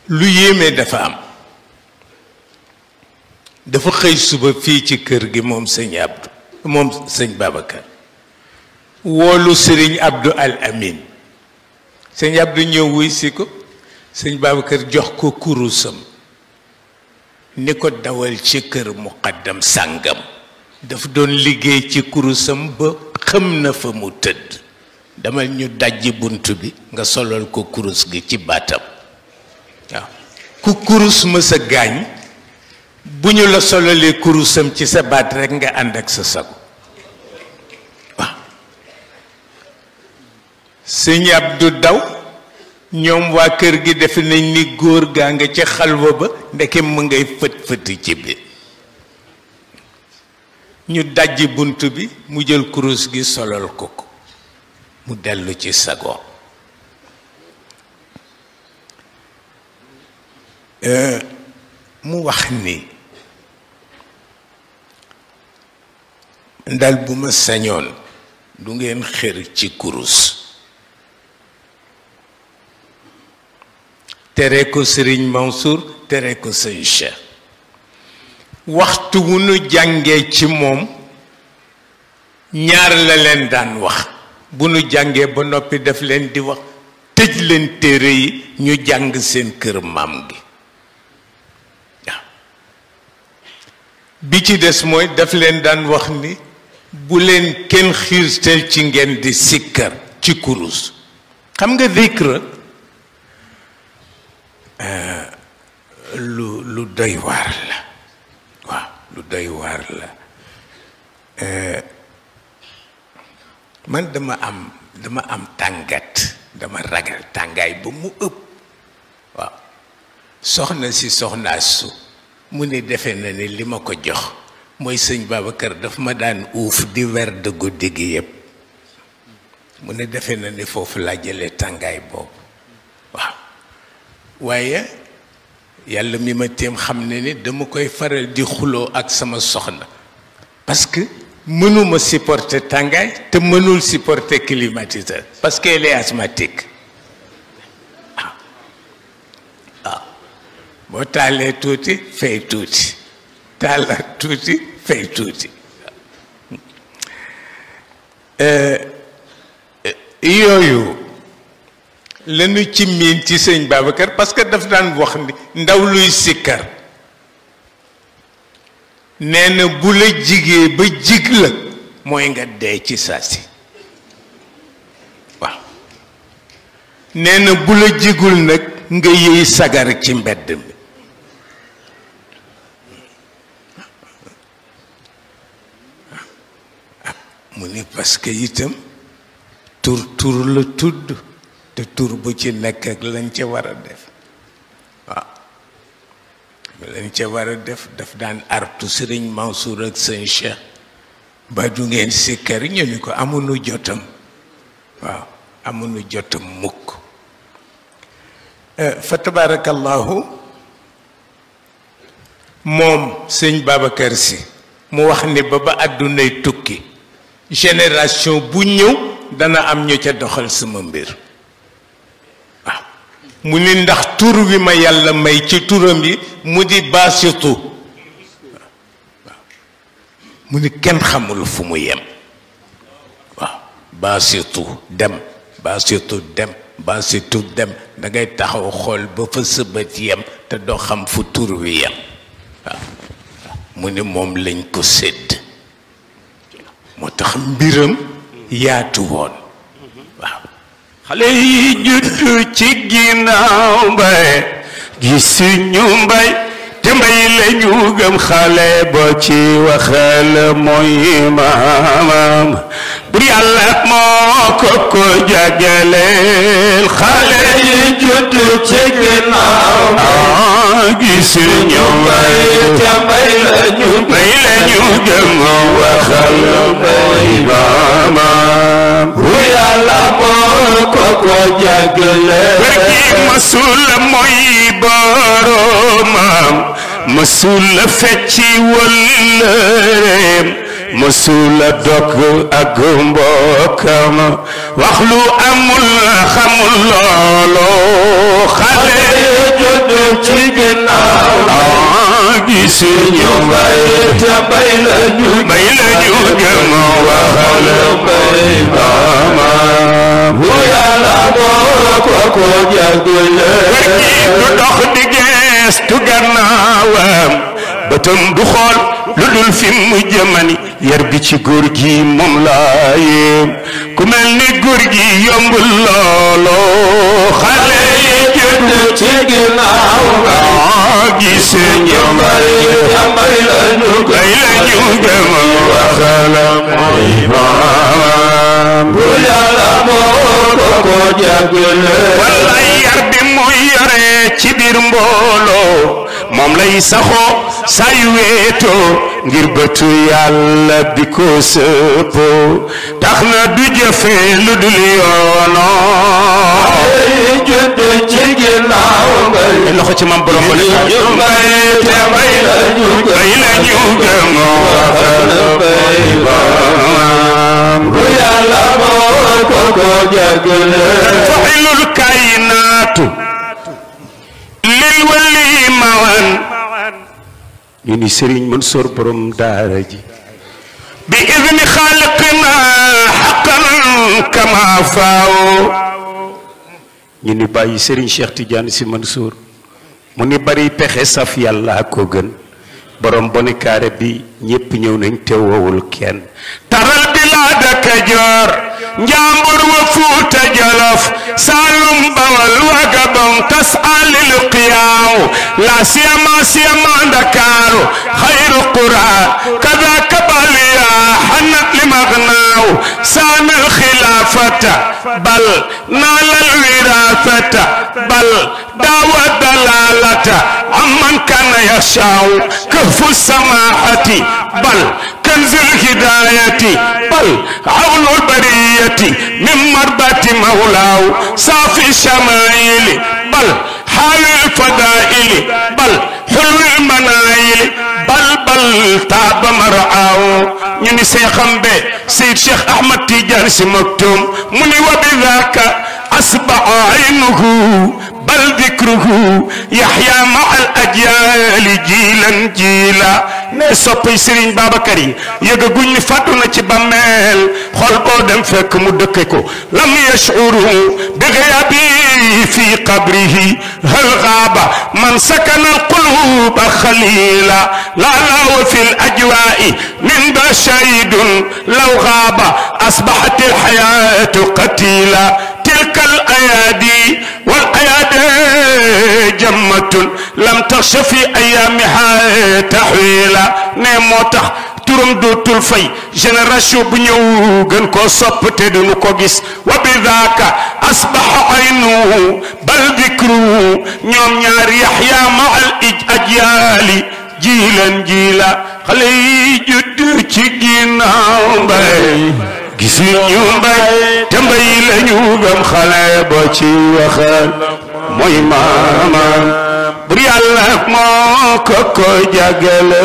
lu yéeme dafa am dafa xëy suba fii ci kër gi moom sëñ Abdou moom sëñ Babacar woolu sëriñ Abdou Al Amin sëñ Abdou ñëw wuy si ko sëñ Babacar jox ko kurusam ni ko dawal ci kër muqaddam sàngam daf doon liggéey ci kurusam ba xam na fa mu tëdd damal ñu dajji bunt bi nga solal ko kurus gi ci baatam waaw ku kurus ma sa gaañ bu ñu la solalee kurusam ci sa baat rekk nga ànd ak sa sago waaw sëñ Abdou daw ñoom waa kër gi defe nañ ni góor gaa nga ca xalwa ba ndeke mu ngay fët-fëti ci biir ñu dajji bunt bi mu jël kurus gi solal ko ko mu dellu ci sago mu wax ni ndal bu ma sañoon du ngeen xër ci kurus tere ko Sëriñ Mansour tere ko sëñ Cheikh waxtu wu nu jàngee ci moom ñaar la leen daan wax bu nu jàngee ba noppi daf leen di wax tëj leen téere yi ñu jàng seen kër maam gi waaw bi ci des mooy daf leen daan wax ni bu leen kenn xiirtal ci ngeen di sikkar ci kurus xam nga zikr lu doy waar la waaw lu doy waar la man dama am tàngat dama ragal tàngaay ba mu ëpp waaw soxna si soxnaa su mu ne defe na ni li ma ko jox mooy sëñ Babacar daf ma daan uuf di werd guddi gi yépp mu ne defe na ni foofu laa jëlee tàngaay boobu waaw waaye yàlla mi ma téem xam ne ni dama koy faral di xuloo ak sama soxna parce que mënuma supporter tàngaay te mënul supporter climatiseur parce qu'elle est asthmatique waaw waaw boo taalee tuuti fay tuuti taalaat tuuti fay tuuti yooyu lanu ci miin ci sëñ Babacar parce que daf daan wax ni ndaw luy sikkar nee na bu la jigee ba jig la mooy nga dee ci saa si waaw nee na bu la jigul nag nga yëy sagar ci mbedd mi mu ni parce que itam tur la tudd te tur bu ci nekk ak lañ ca war a def waaw lañ ca war a def daf daan artu Sëriñ Mansour ak sëñ Cheikh ba du ngeen sikkar ñu ni ko amuñu jotam waaw amuñu jotam mukk fa tabarakallahu moom sëñ Babacar Sy mu wax ni ba àddunay tukki génération bu ñëw dana am ñu ca doxal sama mbir waaw mu ni ndax tur wi ma yàlla may ci turam yi mu di baasitu waaw mu ni kenn xamul fu mu yem waaw baasitu dem baasitu dem baasitu dem da ngay taxaw xool ba fa sëbët yem te doo xam fu tur wi yem waaw mu ni moom lañ ko sédd moo tax mbiram yaatu woon waaw xale yi juddu ci ginnaaw mbay gisuñu mbay te mbay la ñu gëm xale boo ci waxal mooy maamam bur yàlla moo ko jagleel xale yi juddu ci ginnaaw gisuñu mbay te mbay la ñu gëm waxal mooy maamam bur yàlla moo ko jagleel barki masul mooy boromam masul fecci wëllëreem masul dog ak mbokkam wax lu amul xamul loolu xale yu judd ci ginnaaw gisuñu mbay te bay lañu gëm waxal mbay maama bu yàlla moo ko jagule du dox di geestu gannaawam bëtam du xool lu dul fi mu jëmani yar bi ci góor gi moom laa yéem ku mel ni góor gi yombul loolo xale yi judd ci ginnaaw gise ñu mbay lañu gëm waxalam mooy maam bu yàlla moo ko jagule wallaay yar bi muy yore ci biir mbooloo moom lay saxoo saa yu weetoo ngir bëtu yàlla bi ko sëppoo tax na du jëfe lu dul yoono judd ci ginnaaw mbay loxo ci mam borom mbay te mbay lañu gëm waxal mbay maam bu yàlla moo ko jagale faxilul kaayinaatu lil wali mawan ñu ni Serigne Mansour borom daara ji bi idni xaaliqina xaqan kama faaw ñu ni bàyyi Serigne Cheikh Tidiane Sy Mansour mu ni bari pexe saf yàlla ko gën borom bone kaare bi ñépp ñëw nañ te wowul kenn taral bilaada Kajoor Njambur wa Fuuta Jolof Saalum Bawal wa Gabon tasalil qiyaaw la siyama Ndakaaru xayru qura kadaka baliya xanat li magnaaw saamil xilaafata bal naalal wiraasata bal daawa dalalata amman kana yashaaw kahfu samaahati bal kanzul hidayati bal awnul bariyati min marbati mawlaaw saafi shamaili bal xaalil fadaili bal xulwil manaili bal taaba maraaw ñu ni seexam be Seyd Cheikh Ahmad Tidiane Sy Maktoum mu ni wa bidaka asbaha aynuhu bal dikruhu yaxya ma al ajyaali jiilan jiila ne soppi Serigne Babacar yi yëga guñ ni fàttu na ci bàmmeel xol boo dem fekk mu dëkke ko lam yashuru bi ghayaabi fi qabrihi hal gaaba man sakana al quluba xalila la wa fi al ajwaa'i min ba shahidun law gaaba asbahat al hayatu qatila tilka al ayadi wal ayadi jammatun lam taxsha fi ayamiha tahwila ne moo tax turam dootul fay génération bu ñëw gën koo sopp te duñu ko gis wa bidaka asbaha aynu bal dikru ñoom ñaar yaxya ma al ajyaali jiilan jiila xale yi judd ci ginnaaw mbay gisuñu mbay te mbay lañu gëm xale bo ci waxal mooy maamam bur yàlla moo ko jagale